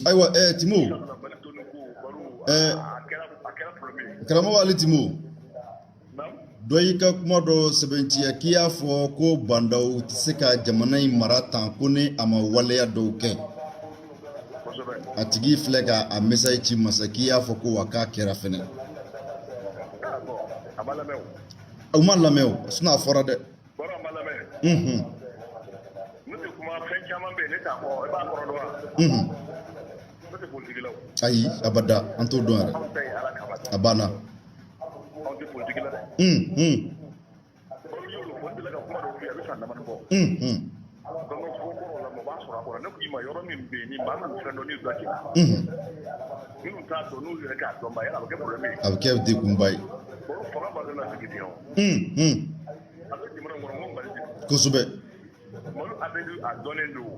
Ayiwa, Timo, karamɔgɔ Ali Timo, dɔ y'i ka kuma dɔ sɛbɛntiya k'i y'a fɔ ko Bah N'Daw tɛ se ka jamana in mara tan ko ni a ma waleya dɔw kɛ. A tigi filɛ ka a message ci masa k'i y'a fɔ ko wa k'a kɛra fɛnɛ. U ma lamɛn o, sinon a fɔra dɛ. Ne tɛ kuma fɛn caman bɛ yen, ne t'a fɔ, i b'a kɔrɔ dɔn wa? Ne tɛ politiki la o. Ayi, abada, an t'o dɔn yɛrɛ. Anw ta ye Ala kama. A banna. Anw tɛ politiki la dɛ. Baro y'o fɔ, n delila ka kuma dɔ f'i ye, a bɛ san damadɔ bɔ. Donc fo kɔrɔ la, mɔgɔ b'a sɔrɔ a kɔrɔ. Ne ko i ma, yɔrɔ min bɛ yen, ni maa min fɛn dɔn, n'i dɔ k'i la. Minnu t'a dɔn, n'u yɛrɛ k'a dɔn ba, yala a bɛ kɛ problème ye. A bɛ kɛ degunba ye. Baro fanga b'a la sigi ten o. A bɛ jamana kɔnɔ ko Mali de don. Mali a bɛ a dɔnnen don.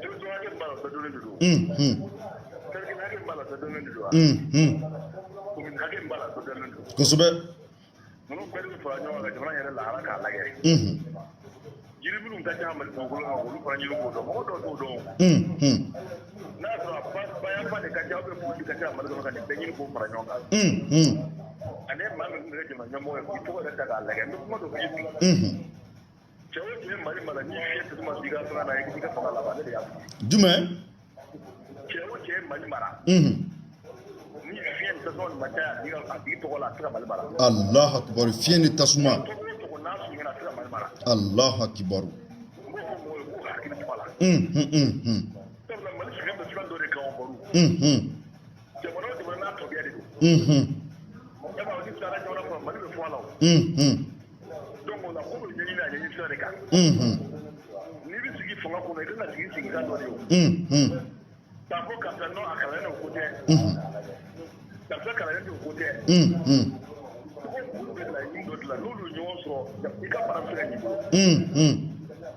Territoire hakɛ min b'a la, o bɛɛ dɔnnen de don. Cercle hakɛ min b'a la, o bɛɛ dɔnnen de don wa? Commune hakɛ min b'a la, o bɛɛ dɔnnen don. Ninnu bɛɛ de bɛ fara ɲɔgɔn kan ka jamana yɛrɛ lahala k'a lajɛ. Jiri minnu ka ca Mali dugukolo kan, olu fana ɲini k'o dɔn. Mɔgɔ dɔw t'o dɔn. N'a y'a sɔrɔ a bayanfa de ka ca, ou bien burusi ka ca Mali kɔnɔ, ka nin bɛɛ ɲini k'o fara ɲɔgɔn kan. Ani maa min tun bɛ kɛ jamana ɲɛmɔgɔ ye, k'i tɔgɔ yɛrɛ ta k'a lajɛ. N bɛ kuma dɔ f'i ye bi. Cɛ o cɛ ye Mali mara, n'i fiɲɛ tasuma sigi i ka fanga na, i k'i ka fanga laban, ne de y'a fɔ. Jumɛn? Cɛ o cɛ ye Mali mara, ni fiɲɛ ni tasuma ma caya a tigi tɔgɔ la, a tɛ se ka Mali mara. Alahu akibaru, fiɲɛ ni tasuma. Tɔgɔ o tɔgɔ n'a surunyana, a tɛ se ka Mali mara. Alahu akibaru. N b'o fɔ mɔgɔw ye k'u hakili to a la. Sabula Mali sigilen bɛ fɛn dɔ de kan o, Baro. Jamana o jamana n'a tabiya de don. E b'a dɔn, ni taara jamana kɔnɔ, Mali bɛ fɔ a la o. Donc o la, ko bɛ ɲɛɲini a ɲɛɲini sira de kan. N'i bɛ sigi fanga kɔnɔ, i kan ka sigi sigikan dɔ de ye o. K'a fɔ karisa nɔ, a kalannen don, ko tɛ. Karisa kalannen don, ko tɛ. Tɔgɔ olu bɛ laɲini dɔ de la, n'olu ye ɲɔgɔn sɔrɔ, i ka baara bɛ se ka ɲɛ i bolo.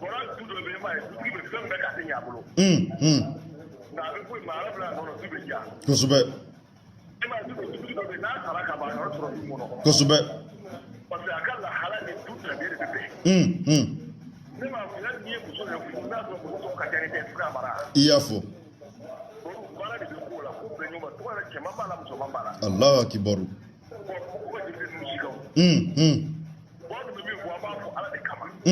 Bɔra du dɔ bɛ yen, i m'a ye, dutigi bɛ fɛn bɛɛ k'a tɛ ɲɛ a bolo. Nka a bɛ bɔ yen, maa wɛrɛ bila a nɔ na, du bɛ diya. E m'a ye, du dɔ dutigi dɔ bɛ yen, n'a sara ka ban, a yɔrɔ sɔrɔ du kɔnɔ. Parce que a ka lahala ni du tabiya de bɛ bɛn. Ne m'a fɔ, hali n'i ye muso yɛrɛ furu, n'a sɔrɔ muso tɔgɔ ka ca ni tɛ, i tɛ se k'a mara. I y'a fɔ. Olu baara de bɛ k'o la, ko bɛɛ ɲɔgɔn ma, tɔgɔ yɛrɛ cɛman b'a la, musoman b'a la. Alahu akibaru. Bon, mɔgɔw ka jeli ninnu si kan o. Bon, an bɛ min fɔ, an b'a fɔ Ala de kama. Ne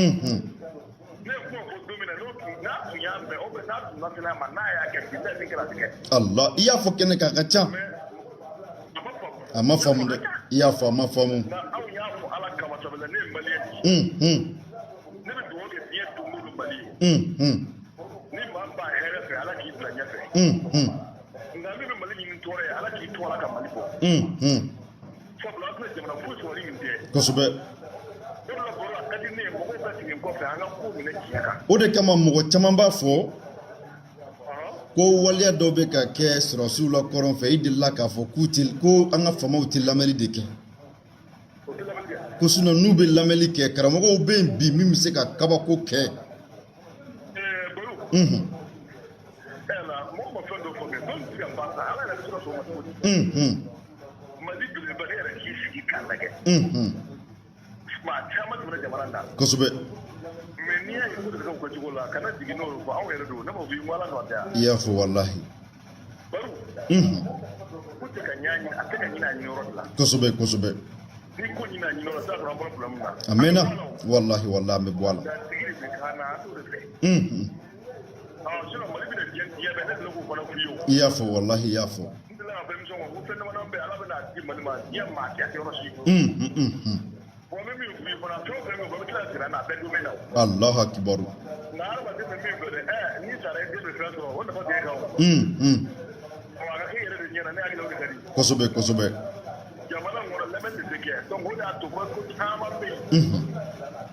ye kuma fɔ don min na, n'o tun n'a tun y'a mɛn, ou bien n'a tun ma sɛnɛ a ma, n'a y'a kɛ bi, n'a ye min kɛ, a tɛ kɛ. Allah, i y'a fɔ kɛnɛ kan, a ka ca. Mais a ma faamu. A ma faamu dɛ, i y'a fɔ, a ma faamu. Nka anw y'a fɔ Ala kama, sabula ne ye maliyɛn de ye. Ne bɛ dugawu kɛ diɲɛ don o don Mali ye. Ni maa min b'a hɛrɛ fɛ, Ala k'i bila ɲɛfɛ. Nka min bɛ Mali ɲini tɔɔrɔ ye, Ala k'i to a la ka Mali bɔ. Sabula an tɛna jamana foyi sɔrɔ ni nin tɛ. O de la, Baro, a ka di ne ye mɔgɔw ka segin kɔfɛ, an ka ko minɛ tiɲɛ kan. O de kama mɔgɔ caman b'a fɔ ko waleya dɔw bɛ ka kɛ sɔrɔdasiw la kɔrɔn fɛ. I delila k'a fɔ k'u tɛ, ko an ka faamaw tɛ lamɛnni de kɛ. O tɛ lamɛnni kɛ. Ko sinon n'u bɛ lamɛnni kɛ, karamɔgɔw bɛ yen bi min bɛ se ka kabako kɛ. Baro. La mɔgɔ ma fɛn dɔ faamuya, dɔw bɛ se ka ban sa, Ala yɛrɛ bɛ se ka sɔn o ma cogo di? Mali belebeleba, ne yɛrɛ k'i sigi k'a lajɛ. Maa caman tɛmɛna jamana na. Mais n'i y'a ye ko de bɛ kɛ u kɛcogo la, kana jigin n'o ye fɔ anw yɛrɛ don. Ne b'a fɔ i ko Ala nɔ tɛ yan. I y'a fɔ walahi. Baro. Ko tɛ ka ɲa ɲini, a tɛ ka ɲini a ɲiniyɔrɔ de la. Kosɛbɛ kosɛbɛ. Ni ko ɲini a ɲiniyɔrɔ la, i t'a sɔrɔ an bɔra problème na. A mɛnna, walahi walahi, an bɛ bɔ a la. Nka tigi de bɛ k'an na, an t'o de fɛ. Sinon Mali bɛna diɲɛ diɲɛ bɛɛ, ne delila k'o fana f'i ye o. I y'a fɔ walahi, i y'a fɔ. N delila k'a fɔ émission kɔnɔ ko fɛn damadɔ bɛ yen, Ala bɛna di Mali ma, diɲɛ maa tɛ a tɛ yɔrɔ si. Bon, n bɛ min f'i ye fana, fɛn o fɛn bɛ yen, o bɛ tila ka segin a na, a bɛɛ domaine na o. Alahu akibaru. Nka hadamaden bɛ min fɛ dɛ, n'i sara, i den bɛ fɛn sɔrɔ, o nafa tɛ e kan o. Ɔ, a ka kɛ i yɛrɛ de ɲɛna, ne hakili la o de ka di. Kosɛbɛ kosɛbɛ. Jamana in kɔnɔ, lamɛnni de tɛ kɛ, donc o de y'a to ko caman bɛ yen. N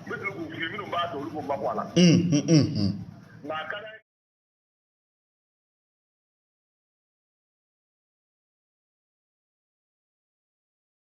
bɛ deli k'o f'i ye, minnu b'a dɔn, olu b'o mabɔ a la. Nka a ka